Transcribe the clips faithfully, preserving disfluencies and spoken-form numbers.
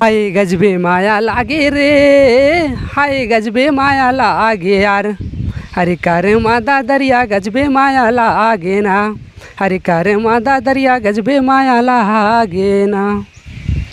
हाय गजबे माया लागे रे, हाय गजबे माया लागे यार। अरे करे मादा दरिया गजबे माया लागे ना, अरे करे मादा दरिया गजबे माया लागे ना।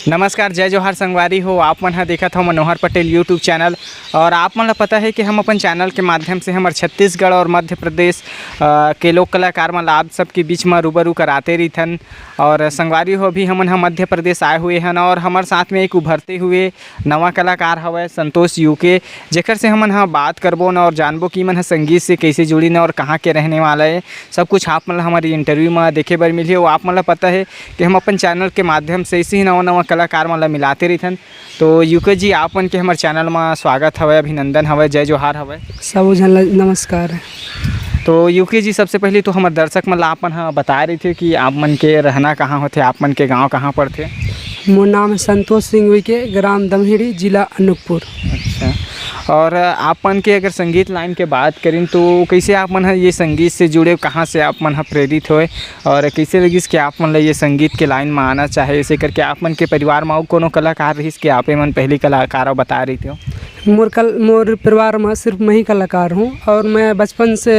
नमस्कार, जय जोहार संगवारी हो। आप मन ह देखत हो मनोहर पटेल YouTube चैनल। और आप मन ल पता है कि हम अपन चैनल के माध्यम से हमर छत्तीसगढ़ और मध्य प्रदेश, अ, के लोक कलाकार मन ल आप सबके बीच म रूबरू कराते रहिथन। और संगवारी हो, अभी हमन ह मध्य प्रदेश आए हुए हन और हमर साथ में एक उभरते हुए नवा कलाकार हवय संतोष यूके, जेकर से हमन ह बात करबो न और जानबो कि मन ह संगीत से कैसे जुड़ी न और कहाँ के रहने वाला है। सब कुछ आप मन ल हमर interview म देखे बर मिलही। और आप मन ल पता है कि हम अपन चैनल के माध्यम से ऐसे ही नवा नवा कलाकार मन ल मिलाते रहिथन। तो यूके जी, आप मन के हमर चैनल म स्वागत हवय, अभिनंदन हवय, जय जोहार हवय। सबो झन ल नमस्कार। तो यूके जी, सबसे पहले तो हमर दर्शक मन ला आप मन ह बताए रहिथे कि आप मन के रहना कहाँ होथे, आप मन के गांव कहाँ पड़थे? मोर नाम है संतोष सिंह उइके, ग्राम दमहेड़ी, जिला अनूपपुर। अच्छा, और आप मन के अगर संगीत लाइन के बात करिन तो कैसे आप मन ह ये संगीत से जुड़े, कहाँ से आप मन ह प्रेरित होए और कैसे लगिस कि आप मन ल ये संगीत के लाइन म आना चाहे, ऐसे करके आप मन के परिवार म अउ कोनो कलाकार रहिस कि आप मन पहली कलाकार बताए रहिथे? मोर कल-, मोर परिवार म सिर्फ मैं ही कलाकार हूँ और मैं बचपन से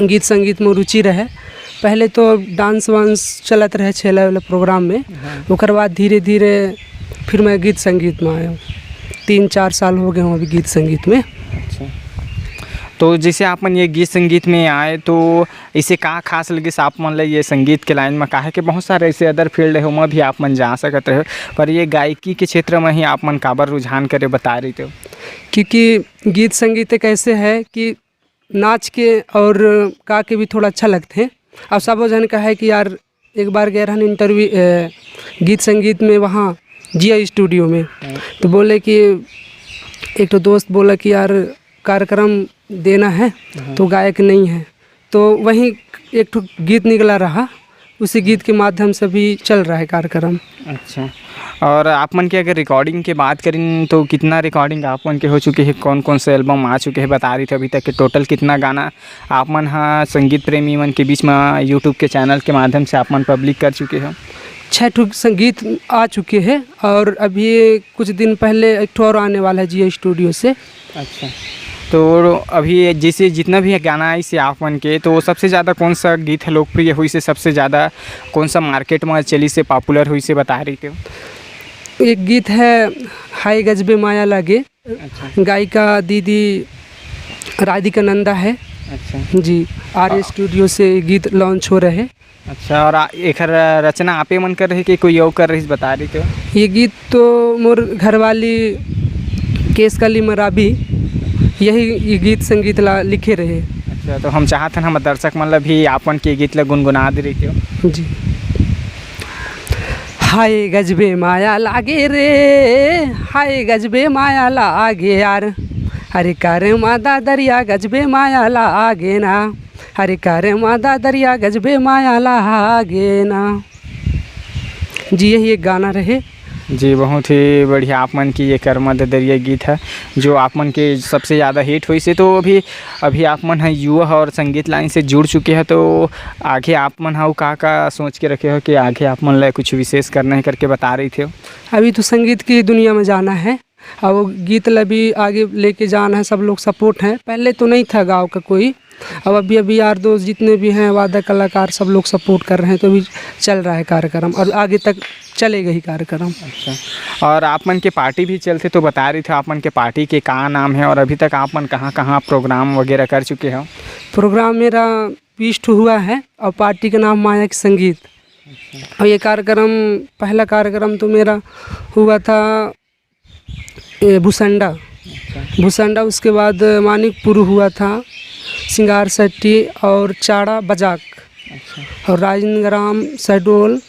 गीत संगीत में रुचि रहे। पहले तो डांस वांस चलत रहे, छेला वाला प्रोग्राम में। हाँ। ओकर बाद धीरे धीरे फिर मैं गीत संगीत में आया हूँ। तीन चार साल हो गए हूँ अभी गीत संगीत में। अच्छा, तो जैसे आप मन ये गीत संगीत में आए तो इसे का खास लगिस आप मन ल ये संगीत के लाइन में? काहे कि बहुत सारे ऐसे other field है, ओमा भी आप मन जा सकत रहे, पर ये गायकी के क्षेत्र में ही आप मन काबर रुझान करे बताए रहिथे? क्योंकि गीत संगीत एक ऐसे है कि नाच के और गा के भी थोड़ा अच्छा लगथे। और सबो झन कहे कि यार, एक बार गए रहन interview, ए, गीत संगीत में वहाँ जिया स्टूडियो में, हाँ। तो बोले कि एक ठो दोस्त बोला कि यार, कार्यक्रम देना है, हाँ। तो गायक नहीं है, तो वहीं एक ठो गीत निकला रहा, उसी गीत के माध्यम से भी चल रहा है कार्यक्रम। अच्छा, और आप मन के अगर रिकॉर्डिंग के बात करिन तो कितना रिकॉर्डिंग आप मन के हो चुके हैं, कौन कौन से एल्बम आ चुके हैं, बता रही थे अभी तक के टोटल कितना गाना आप मन हा संगीत प्रेमी मन के बीच में YouTube के चैनल के माध्यम से आप मन पब्लिक कर चुके हो? छः ठो संगीत आ चुके हैं और अभी कुछ दिन पहले एक ठो और आने वाला है जिया स्टूडियो से। अच्छा, तो अभी जैसे जितना भी गाना आइस हे आप मन के, तो सबसे ज़्यादा कौन सा गीत है लोकप्रिय होइस हे, सबसे ज़्यादा कौन सा मार्केट में चलिस हे, पॉपुलर होइस हे, बता रही थे? एक गीत है हाय गजबे माया लागे, अच्छा। गायिका दीदी राधिका नंदा है। अच्छा। जी, आर्य आ- स्टूडियो से गीत लॉन्च हो रहे। अच्छा, और आ, एखर रचना आपे मन कर रही कि कोई और कर रही, बता रही थे? ये गीत तो मोर घरवाली केसकली मराबी यही ये गीत संगीत ला लिखे रहे। अच्छा, तो हम चाहत हन हमर दर्शक मन ला भी आप मन के गीत ला गुनगुना दे रही थे। जी। हाय गजबे माया लागे रे, हाय गजबे माया लागे यार, अरे करे मादा दरिया गजबे माया लागे ना, अरे करे मादा दरिया गजबे माया लागे ना। जी, यही एक गाना रहे। जी, बहुत ही बढ़िया आप मन के ये करे मादा दरिया गीत है, जो आप मन के सबसे ज़्यादा हिट होइस हे। तो अभी, अभी आप मन ह युवा ह और संगीत लाइन से जुड़ चुके हैं, तो आगे आप मन ह का, का सोच के रखे हो कि आगे आप मन ला कुछ विशेष करना है करके बता रही थे? अभी तो संगीत की दुनिया में जाना है, अब वो गीत ला भी आगे लेके जाना है, सब लोग सपोर्ट हैं। पहले तो नहीं था गाँव का कोई, अब अभी, अभी यार दोस्त जितने भी हैं, वादक कलाकार, सब लोग सपोर्ट कर रहे हैं, तो अभी चल रहा है कार्यक्रम और आगे तक चलेगा ही कार्यक्रम। अच्छा, और आप मन के पार्टी भी चलथे तो बता रही थे, आप मन के पार्टी के का नाम है और अभी तक आप मन कहाँ, कहाँ प्रोग्राम वगैरह कर चुके हो? प्रोग्राम मेरा बीस ठो हुआ है और पार्टी का नाम माया के संगीत। अच्छा। और ये कार्यक्रम, पहला कार्यक्रम तो मेरा हुआ था, ए, भुसंडा। अच्छा। भुसंडा, उसके बाद मानिकपुर हुआ था, सिंगार सट्टी और चाड़ा बजाक। अच्छा। और राजनांदगांव, शहडोल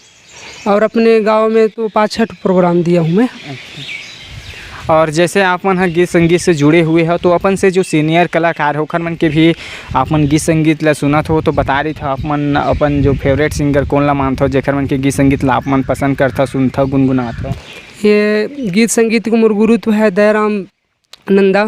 और अपने गांव में तो पाँच छठ प्रोग्राम दिया हूँ मैं। अच्छा। और जैसे आप मन ह गीत संगीत से जुड़े हुए हो, तो अपन से जो सीनियर कलाकार हो, ओखर मन के भी आप मन गीत संगीत ला सुनत हो, तो बता रही था, आप मन अपन जो फेवरेट सिंगर कोन ला मानथो, जेखर मन के गीत संगीत ला आप मन पसंद करथो, सुनथो, गुनगुनाथो? ये गीत संगीत के मोर गुरु तो है दयाराम नंदा,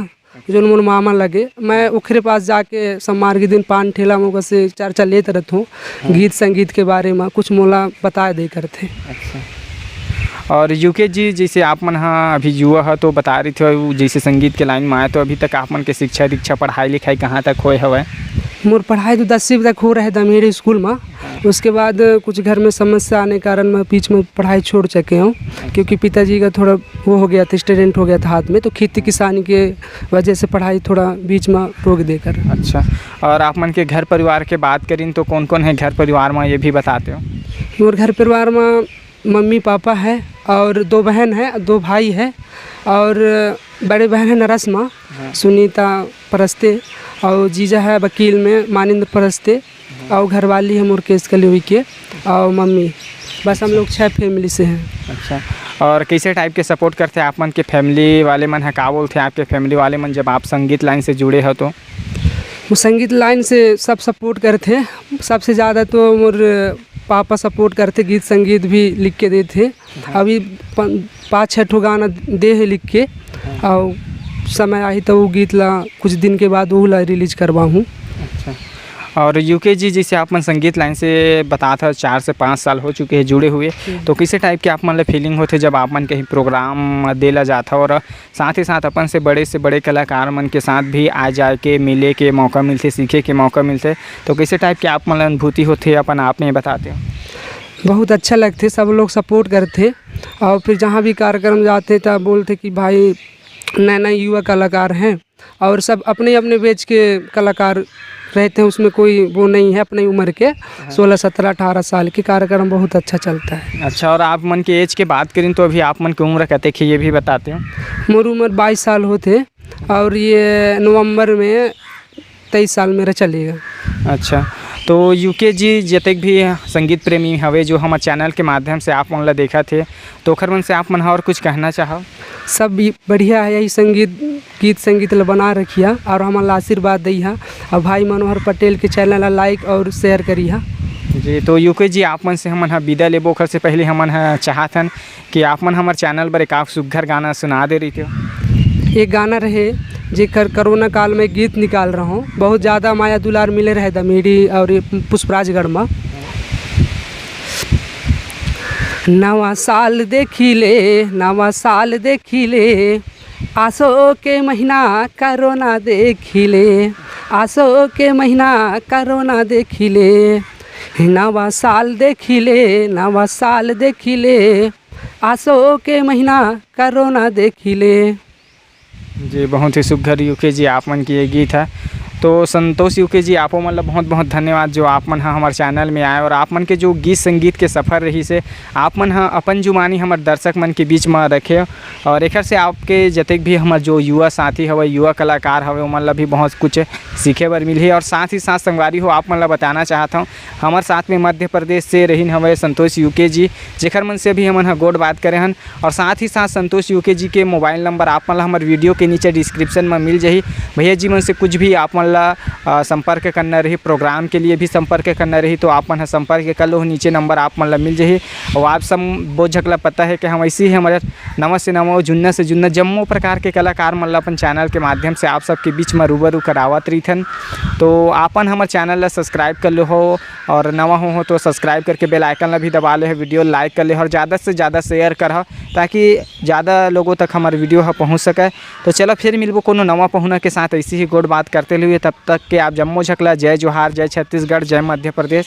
जो मोर मामा लगे। मैं ओखरे पास जाके सोमवार के दिन पान ठेला में ओकर से चर्चा लेत रहत हूँ, हाँ। गीत संगीत के बारे में कुछ मोला बता दे करथे। अच्छा। और यूके जी, जैसे आप मन ह अभी युवा ह, तो बता रही थे, जैसे संगीत के लाइन में आए, तो अभी तक आप मन के शिक्षा दीक्षा, पढ़ाई लिखाई कहाँ तक होए हवय? मोर पढ़ाई तो दसवीं तक हो रहे दमेड़ स्कूल में। हाँ। उसके बाद कुछ घर में समस्या आने कारण मैं बीच में पढ़ाई छोड़ चुके हूँ, क्योंकि पिताजी का थोड़ा वो हो गया था, एक्सीडेंट हो गया था हाथ में, तो खेती किसानी के वजह से पढ़ाई थोड़ा बीच में रोक देकर। अच्छा, और आप मन के घर परिवार के बात करिन, तो कौन कौन है घर परिवार में, ये भी बताते हो? मोर घर परिवार में मम्मी पापा है और दो बहन है, दो भाई है और बड़े बहन है नरस में, हाँ। सुनीता परस्ते, और जीजा है वकील में मानिंद्र परस्ते, हाँ। और घरवाली है मोर केस कलियोई के, और मम्मी। बस हम लोग छः फैमिली से हैं। अच्छा, और कैसे टाइप के सपोर्ट करते हैं आप मन के फैमिली वाले मन है, का बोलते हैं आपके फैमिली वाले मन जब आप संगीत लाइन से जुड़े हो तो? वो संगीत लाइन से सब सपोर्ट करते हैं। सबसे ज़्यादा तो मोर पापा सपोर्ट करते, गीत संगीत भी लिख के देते हैं। हाँ। अभी पन-, पाँच छः ठो गाना दे है लिख के, हाँ। और समय आही तो वो गीत ला कुछ दिन के बाद वो ला रिलीज करवाहूँ। अच्छा, और यूके जी, जैसे आप मन संगीत लाइन से बतात हव, चार से पाँच साल हो चुके हैं जुड़े हुए, हम्म। तो कैसे टाइप के आप मन ला फीलिंग होथे जब आप मन कहीं प्रोग्राम दे ला जात हव और साथ ही साथ अपन से बड़े से बड़े कलाकार मन के साथ भी आ जाए के, मिले के मौका मिलथे, सीखे के मौका मिलथे, तो कैसे टाइप के आप मन ला अनुभूति होथे, अपन आप में बताते हो? बहुत अच्छा लगथे, सब लोग सपोर्ट करथे और फिर जहाँ भी कार्यक्रम जाथे त बोलथे कि भाई नए नए युवा कलाकार हैं और सब अपने अपने बैच के कलाकार रहते हैं, उसमें कोई वो नहीं है अपनी उम्र के। हाँ। सोलह, सत्रह, अठारह साल के कार्यक्रम बहुत अच्छा चलता है। अच्छा, और आप मन के एज के बात करें तो अभी आप मन की उम्र कतेक है, ये भी बताते हो? मोर उम्र बाईस साल होथे और ये नवंबर में तेईस साल मेरा चलेगा। अच्छा, तो यूके जी, जतेक भी संगीत प्रेमी हवे जो हमर चैनल के माध्यम से आप मन ला देखत हे, तो ओखर मन से आप मन ह और कुछ कहना चाहव? सब भी बढ़िया है, यही संगीत, गीत संगीत ला बना रखिया और हमन ला आशीर्वाद दइहा। और भाई मनोहर पटेल के चैनल ला लाइक और शेयर करिहा। जी, तो यूके जी, आप मन से हमन ह विदा लेबो, ओखर से पहले हमन ह चाहत हन कि आप मन हमर चैनल बर एक आप सुग्घर गाना सुना दे रहितेव। एक गाना रहे, जेकर कोरोना काल में गीत निकाल रहा हूँ, बहुत ज़्यादा माया दुलार मिले रहे दमेड़ी और ये पुष्पराजगढ़ में। नवा साल देखी ले, नवा साल देखी ले, आसो के महीना कोरोना देखी ले, आसो के महीना कोरोना देखी ले, नवा साल देखी ले, नवा साल देखी ले, आसो के महीना कोरोना देखी ले। जी, बहुत ही सुघर यूके जी आप मन के ये गीत है। तो संतोष यूके जी, आपो मन ला बहुत बहुत धन्यवाद जो आप मन ह हमर चैनल में आए और आप मन के जो गीत संगीत के सफर रहिस हे, आप मन ह अपन जुबानी हमर दर्शक मन के बीच में रखे और एखर से आपके जतेक भी हमर जो युवा साथी हवे, युवा कलाकार हवे, ओमन ला भी बहुत कुछ सीखे बर मिलही। और साथ ही साथ संगवारी हो, आप मन ला बताना चाहत हव, हमर साथ में मध्य प्रदेश से रहिन हवे संतोष यूके जी, जेखर मन से भी हमन ह गोठ बात करे हन। और साथ ही साथ संतोष यूके जी के मोबाइल नंबर आप मन ला हमर वीडियो के नीचे डिस्क्रिप्शन में मिल जाही। भैया जी मन से कुछ भी आप मन ला, अ, संपर्क करना रही, प्रोग्राम के लिए भी संपर्क करना रही, तो आप मन ह संपर्क कर लो, नीचे नंबर आप मन ला मिल जाही। और आप सब बहुत झकला पता है कि हम ऐसे ही हमारे नवा से नवा, जुन्ना से जुन्ना जम्मो प्रकार के कलाकार मन ला अपन चैनल के माध्यम से आप सबके बीच में रूबरू करावत रहिथन। तो आपन हमर चैनल ला सब्सक्राइब कर लो हो और नवा हो, हो तो सब्सक्राइब करके बेल आइकन ला भी दबा ले हो, वीडियो लाइक कर ले हो और ज़्यादा से ज़्यादा शेयर कर हो, ताकि ज़्यादा लोगों तक हमारे वीडियो ह पहुँच सके। तो चलो फिर मिलबो कोनो नवा पहुना के साथ ऐसे ही गोठ बात करते हुए, तब तक के आप जम्मो झकला जय जोहार, जय छत्तीसगढ़, जय मध्य प्रदेश।